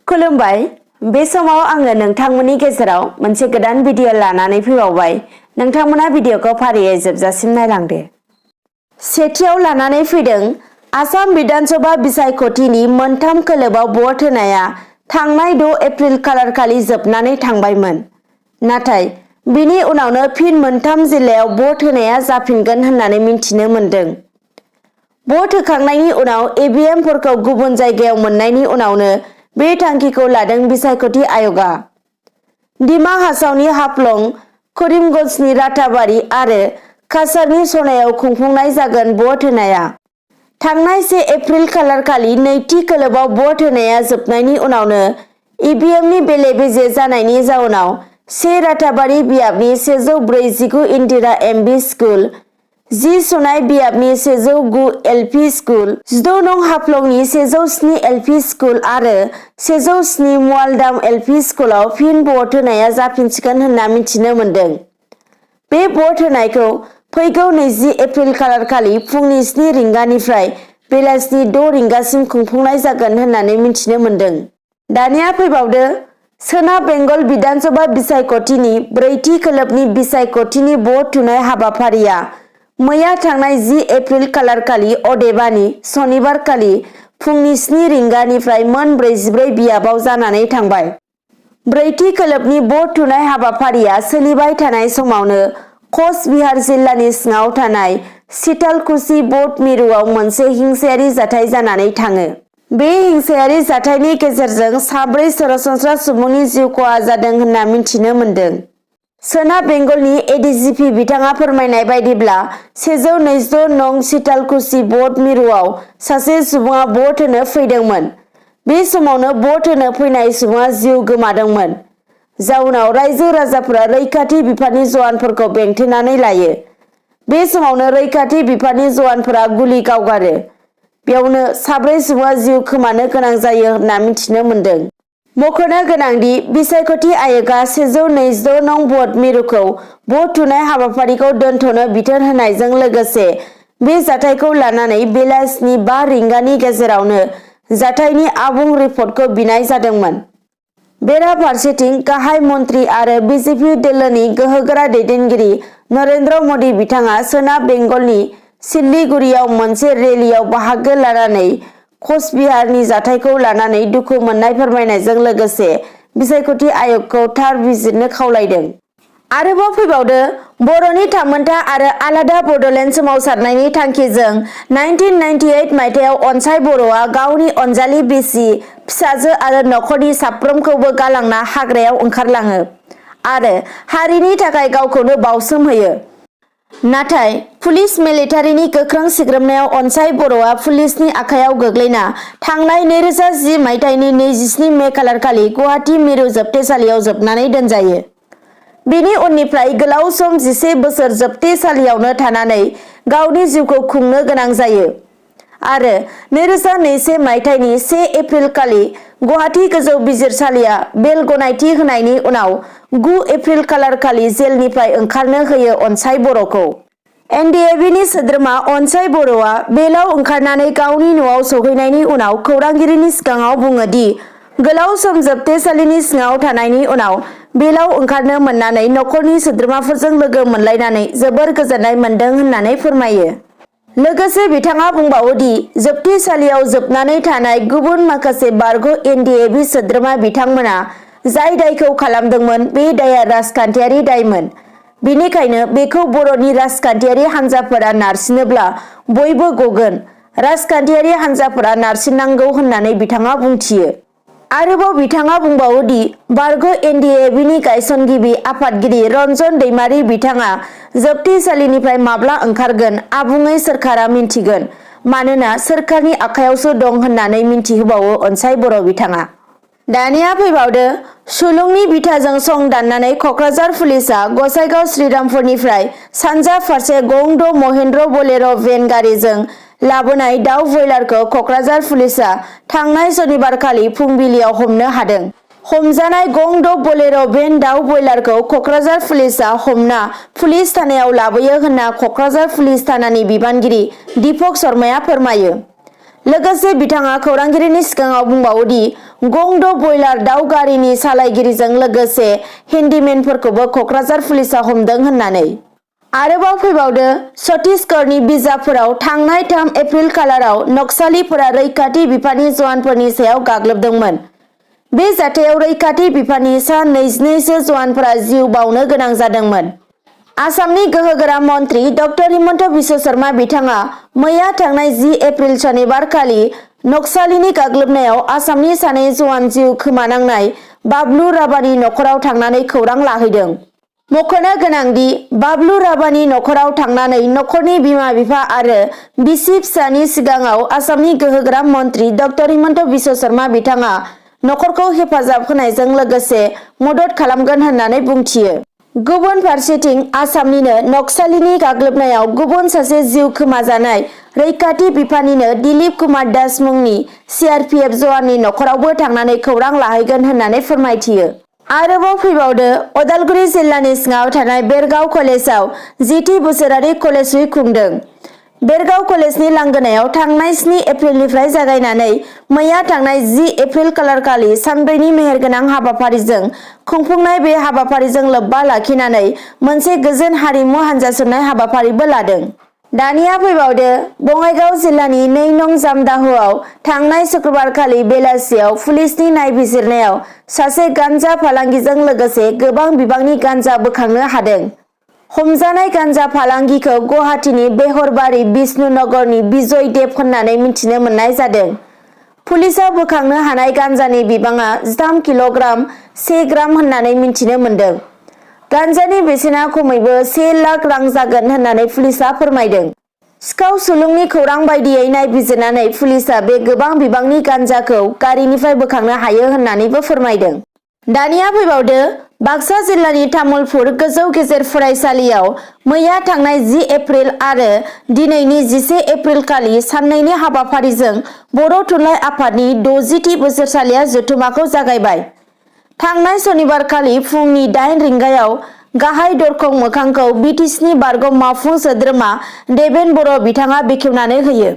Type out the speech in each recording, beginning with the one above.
खुलुमबाय बे समाव आङो नोंथांमोननि गेजेराव मोनसे गोदान भिडिअ लानानै फैबावबाय। नोंथांमोना भिडिअखौ फारियै जोबजासिम नायलांदो। सेथियाव लानानै फैदों आसाम विधानसभा बिसायख'थिनि मोनथाम खोलोबाव भट होनाया थांनाय 6 एप्रिल खालारखालि जोबनानै थांबायमोन। नाथाय बिनि उनावनो फिन मोनथाम जिल्लायाव भट होनाया जाफिनगोन होननानै मिन्थिनो मोन्दों। भट होखांनायनि उनाव ईवीएमफोरखौ गुबुन जायगायाव मोननायनि उनावनो बे थांखिखौ लादों बिसायख'थि आय'गा। डिमा हासावनि हाफ्लं, करिमगन्जनि राताबारि आरो काछारनि सनायाव खुंफुंनाय जागोन भट होनाया। थांनाय 1 एप्रिल खालारखालि नैथि खोलोबाव भट होनाया जोबनायनि उनावनो ईवीएमनि बेले-बेजे जानायनि जाउनाव 1 राताबारि बियाबनि 149 इन्दिरा एमभि स्कुल, 10 सनाय बियाबनि 109 एलपि स्कुल, 16 नं हाफ्लंनि 107 एलपि स्कुल आरो 107 मुवालदाम एलपि स्कुलाव फिन भट होनाया जाफिनसिगोन होनना मिथिनो मोन्दों। बे भट होनायखौ फैगौ 20 एप्रिल खालारखालि फुंनि 7 रिंगानिफ्राय बेलासिनि 6 रिंगासिम खुंफुंनाय जागोन होननानै मिथिनो मोन्दों। दानिया फैबावदो सोनाब बेंगल विधानसभा बिसायख'थिनि ब्रैथि खोलोबनि बिसायख'थिनि भट थुनाय हाबाफारिया मैया थांनाय 10 एप्रिल खालारखालि अदेबानि सनिबारखालि फुंनि 7 रिंगानिफ्राय मोन 44 बियाबाव जानानै थांबाय। ब्रैथि खोलोबनि भट थुनाय हाबाफारिया सोलिबाय थानाय समावनो कच बिहार जिल्लानि सिङाव थानाय शीतलकुची भट मिरुआव मोनसे हिंसायारि जाथाय जानानै थाङो। बे हिंसायारि जाथायनि गेजेरजों 4 सरासनस्रा सुबुंनि जिउ खहा जादों होनना मिथिनो मोन्दों। सोनाब बेंगलनि एडिजिपि बिथाङा फोरमायनाय बायदिब्ला 126 नं शीतलकुची भट मिरुआव सासे सुबुङा भट होनो फैदोंमोन। बे समावनो भट होनो फैनाय सुबुङा जिउ गोमादोंमोन। जाउनाव रायजो राजाफोरा रैखाथि बिफाननि जवानफोरखौ बेंथेनानै लायो। बे समावनो रैखाथि बिफाननि जवानफोरा गुलि गावगारो। बेयावनो 4 सुबुङा जिउ खोमानो गोनां जायो होनना मिथिनो मोन्दों। मख'नो गोनांदि बिसायख'थि आय'गा 126 नं भट मिरुखौ भट थुनाय हाबाफारिखौ दोनथ'नो बिथोन होनायजों लोगोसे बे जाथायखौ लानानै बेलासिनि 5 रिंगानि गेजेरावनो जाथायनि आबुं रिपर्टखौ बिनाय जादोंमोन। बेराफारसेथिं गाहाय मन्थ्रि आरो बिजेपि दोलोनि गोहोगोरा दैदेनगिरि नरेन्द्र मदि बिथाङा सोनाब बेंगलनि सिल्लीगुड़ियाव मोनसे रेलियाव बाहागो लानानै कचबिहारनि जाथायखौ लानानै दुखु मोननाय फोरमायनायजों लोगोसे बिसायख'थि आय'गखौ थार बिजिरनो खावलायदों। आरोबाव फैबावदो बर'नि थामोनथा आरो आलादा बड'लेण्ड सोमावसारनायनि थांखिजों 1998 मायथाइयाव अनसाय बर'आ गावनि अनजालि बिसि, फिसाजो आरो नखरनि साफ्रोमखौबो गालांना हाग्रायाव ओंखारलाङो आरो हारिनि थाखाय गावखौनो बाउसोमहोयो। नाथाय पुलिस मिलिटारिनि गोख्रों सिग्रोमनायाव अनसाय बर'आ पुलिसनि आखायाव गोग्लैना थांनाय 2010 मायथाइनि 27 मे खालारखालि गुवाहाटी मिरु जोबथेसालियाव जोबनानै दोनजायो। बेनि उननिफ्राय गोलाव सम 11 बोसोर जोबथेसालियावनो थानानै गावनि जिउखौ खुंनो गोनां जायो आरो 2021 मायथाइनि 1 एप्रिल खालि गुवाहाटी गोजौ बिजिरसालिया बेल गनायथि होनायनि उनाव 9 एप्रिल खालारखालि जेलनिफ्राय ओंखारनो होयो अनसाय बर'खौ। एनडिएबिनि सोद्रोमा अनसाय बर'आ बेलाव ओंखारनानै गावनि न'आव सौहैनायनि उनाव खौरांगिरिनि सिगाङाव बुङो दि गोलाव सम जोबथेसालिनि सिङाव थानायनि उनाव बेलाव ओंखारनो मोननानै नखरनि सोद्रोमाफोरजों लोगो मोनलायनानै जोबोर गोजोननाय मोन्दों होननानै फोरमायो। लोगोसे बिथाङा बुंबावो दि जोबथेसालियाव जोबनानै थानाय गुबुन माखासे बारग' एनडिएबि सोद्रोमा बिथांमोना जाय दायखौ खालामदोंमोन बे दायआ राजखान्थियारि दायमोन। बेनिखायनो बेखौ बर'नि राजखान्थियारि हान्जाफोरा नारसिनोब्ला बयबो गगोन। राजखान्थियारि हान्जाफोरा नारसिननांगौ होननानै बिथाङा बुंथियो। आरोबाव बिथाङा बुंबावो दि बारग' एनडिएबिनि गायसनगिरि आफादगिरि रनजन दैमारि बिथाङा जोबथेसालिनिफ्राय माब्ला ओंखारगोन आबुङै सोरखारा मिन्थिगोन मानोना सोरखारनि आखायावसो दं होननानै मिन्थिहोबावो अनसाय बर' बिथाङा। दानिया फैबावदो सुलुंनि बिथाजों सं दाननानै क'क्राझार पुलिसआ गसाइगाव श्रीरामपुरनिफ्राय सानजा फारसे गं 6 महेन्द्र बलेर' भेन गारिजों लाबोनाय दाउ ब्रयलारखौ क'क्राझार पुलिसआ थांनाय सनिबारखालि फुंबिलियाव हमनो हादों। हमजानाय गं 6 बलेर' भेन दाउ ब्रयलारखौ क'क्राझार पुलिसआ हमना पुलिस थानायाव लाबोयो होनना क'क्राझार पुलिस थानानि बिबानगिरि दीपक शर्माया फोरमायो। लोगोसे बिथाङा खौरांगिरिनि सिगाङाव बुंबावो दि गंद बयलार दाउ गारिनि सालायगिरिजों लोगोसे हेन्डिमेनफोरखौबो क'क्राझार पुलिसा हमदों होननानै। आरोबाव फैबावदो छत्तीसगढ़नि बिजापुराव थांनाय 3 एप्रिल खालाराव नक्सालिफोरा रैखाथि बिफाननि जवानफोरनि सायाव गाग्लोबदोंमोन। बे जाथायाव रैखाथि बिफाननि सा 22 जवानफोरा जिउ बावनो गोनां जादोंमोन। आसामनि गोहोगोरा मन्त्रि डक्टर हिमन्त बिश्व शर्मा बिथाङा मैया थांनाय 10 एप्रिल शनिबार खालि नक्सालिनि गाग्लोबनायाव आसामनि सानै जवान जिउ खोमानांनाय बाबलु राभानि नखराव थांनानै खौरां लाहैदों। मख'नो गोनांदि बाबलु राभानि नखराव थांनानै नखरनि बिमा-बिफा आरो बिसि फिसानि सिगाङाव आसामनि गोहोगोरा मन्त्रि डक्टर हिमन्त बिश्व शर्मा बिथाङा नखरखौ हेफाजाब होनायजों लोगोसे मदद खालामगोन होननानै बुंथियो। गुबुन फारसेथिं आसामनिनो नक्सालिनि गाग्लोबनायाव गुबुन सासे जिउ खोमाजानाय रैखाथि बिफाननिनो दिलीप कुमार दास मुंनि CRPF जवाननि नखरावबो थांनानै खौरां लाहैगोन होननानै फोरमायथियो। आरोबाव फैबावदो उदालगुरि जिल्लानि सिङाव थानाय बेरगाव कलेजाव 10थि बोसोरारि कलेज उइक खुंदों। बेरगाव कलेजनि लांगोनायाव थांनाय 7 एप्रिलनिफ्राय जागायनानै मैया थांनाय 10 एप्रिल खालारखालि सानब्रैनि मेहेरगोनां हाबाफारिजों खुंफुंनाय बे हाबाफारिजों लोब्बा लाखिनानै मोनसे गोजोन हारिमु हान्जासुरनाय हाबाफारिबो लादों। दानिया फैबावदो बङाइगाव जिल्लानि 2 नं जामदाहोआव थांनाय शुक्रबारखालि बेलासियाव पुलिसनि नायबिजिरनायाव सासे गान्जा फालांगिजों लोगोसे गोबां बिबांनि गान्जा बोखांनो हादों। हमजानाय गान्जा फालांगिखौ गुवाहाटीनि बेहरबारि विष्णुनगरनि बिजय देब होननानै मिथिनो मोननाय जादों। पुलिसा बोखांनो हानाय गान्जानि बिबाङा 13 किल'ग्राम 1 ग्राम होननानै मिथिनो मोन्दों। गान्जानि बेसेना खमैबो 1 लाख रां जागोन होननानै पुलिसा फोरमायदों। सिखाव सुलुंनि खौरां बायदियै नायबिजिरनानै पुलिसा बे गोबां बिबांनि गान्जाखौ गारिनिफ्राय बोखांनो हायो होननानैबो फोरमायदों। दानिया फैबावदो बाक्सा जिल्लानि तामुलपुर गोजौ गेजेर फरायसालियाव मैया थांनाय 10 एप्रिल आरो दिनैनि 11 एप्रिल खालि साननैनि हाबाफारिजों बर' थुनलाइ आफादनि 60थि बोसोरसालिया जथुमाखौ जागायबाय। थांनाय सनिबारखालि फुंनि 8 रिंगायाव गाहाय दरखं मोखांखौ बिटिसिनि बारग' मावफुं सोद्रोमा देबेन बर' बिथाङा बेखेवनानै होयो।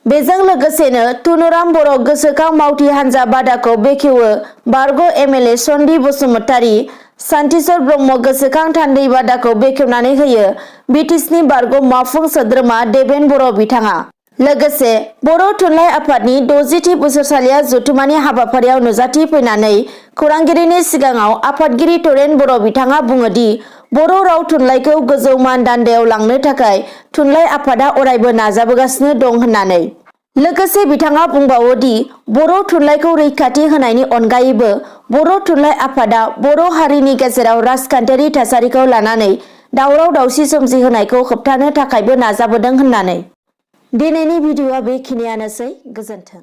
बेजों लोगोसेनो तुनुराम बर' गोसोखां मावथि हान्जा बादाखौ बेखेवो बारग' MLA सन्दि बसुमतारी। सान्तिसर ब्रह्म गोसोखां थान्दै बादाखौ बेखेवनानै होयो बिटिसिनि बारग' मावफुं सोद्रोमा देबेन बर' बिथाङा। लोगोसे बर' थुनलाइ आफादनि 60थि बोसोरसालिया जथुमानि हाबाफारियाव नुजाथि फैनानै खौरांगिरिनि सिगाङाव आफादगिरि तरेन बर' बिथाङा बुङोदि बर' राव थुनलाइखौ गोजौ मानदान्दायाव लांनो थाखाय थुनलाइ आफादा अरायबो नाजाबोगासिनो दं होननानै। लोगोसे बिथाङा बुंबावोदि बर' थुनलाइखौ रैखाथि होनायनि अनगायैबो बर' थुनलाइ आफादा बर' हारिनि गेजेराव राजखान्थियारि थासारिखौ लानानै दावराव-दावसि सोमजिहोनायखौ होबथानो थाखायबो नाजाबोदों होननानै। दिनैनि भिडिअ'आ बेखिनियानोसै। गोजोन्थों।